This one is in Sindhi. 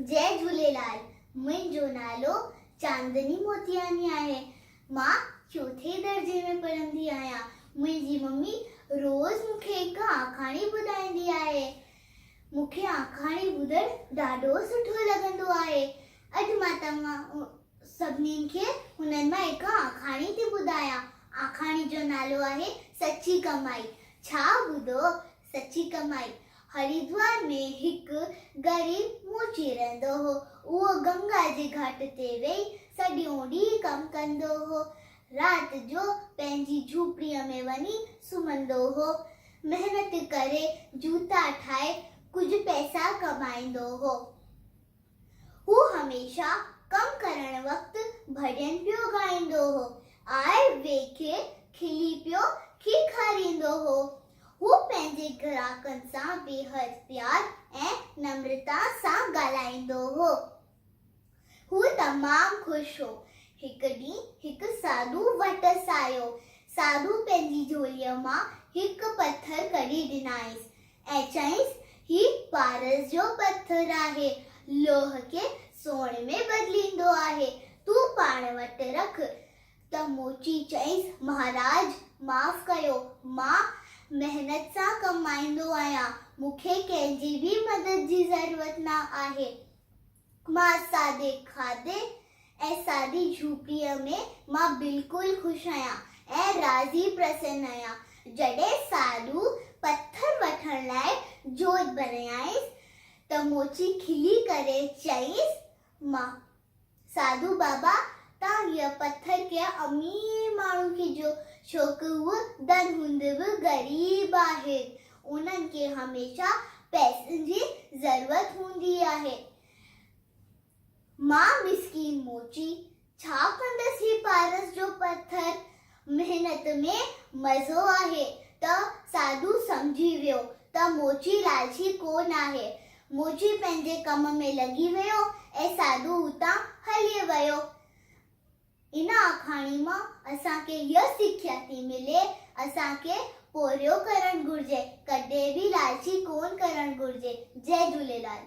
جئي جهوليلال، منهنجو نالو چاندني موتياڻي آهي. مان چوٿين درجي ۾ پڙهندي آهيان. منهنجي ممي روز مون کي هڪ آکاڻي ٻڌائيندي آهي. مون کي آکاڻي ٻڌڻ ڏاڍو سٺو لڳندو آهي. اڄ مان توهان سڀني کي هنن مان هڪ آکاڻي ٿي ٻڌايان. آکاڻي جو نالو آهي سچي ڪمائي. ڇا ٻڌو؟ سچي ڪمائي. هريدوار ۾ هڪ غريب موچي رهندو هو. اهو گنگا جي گهاٽ تي ويهي سڄو ڏينهن ڪم ڪندو هو. رات جو پنهنجي جهوپڙيء ۾ وڃي سمهندو هو. محنت ڪري جوتا ٺاهي ڪجهه پئسا ڪمائيندو هو. هو هميشه ڪم ڪرڻ وقت ڀڄن پيو ڳائيندو هو. آء وي کي کلي پيو کيکاريندو هو. هو پنهنجي گراهڪن سان بيحد پيار ۽ نمرتا سان ڳالهائيندو هو. هو تمام خوش هو. هڪ ڏينهن هڪ ساڌو وٽس آيو. ساڌو پنهنجي جهوليء مان هڪ پٿر ڪڍي ڏنائينس. ۽ چيائينس، هي پارس جو پٿر آهي، لوهه کي سون ۾ بدليندو آهي، تون پاڻ وٽ رک. ته موچي چيائينس، مهاراج، معاف ڪيو، مان محنت سان ڪمائيندو آهيان، مون کي ڪنهن جي به مدد جي ضرورت نه آهي. مان سادي کاڌي ۽ سادي جهوپڙيء ۾ مان بلڪل خوش آهيان ۽ راضي پرسن آهيان. جڏهن ساڌو پٿر وٺڻ لاء جوت بنايائينس ته موچي کلي ڪري چيائينس، مان ساڌو بابا تان هيء پٿر ڪنهن امير ماڻهو کي ڏيو، ڇوڪه هو ڌن هوندي به غريب آهي. انهن کي هميشه پئسن جي ضرورت هوندي آهي. مان مسڪين موچي ڇا ڪندس هي پارس جو پٿر؟ محنت ۾ مزو آهي ته ساڌو سمجهي ويو ته موچي لالچي ڪو ناهي. موچي پنهنجي ڪم ۾ لڳي ويو ۽ ساڌو اتان هلي ويو. ان آکاڻي مان اسان کي هيء سکيا ٿي ملي، اسان کي پورهيو ڪرڻ گهرجي، ڪڏهن به لالچي ڪونه ڪرڻ گهرجي. جئي جهوليلال.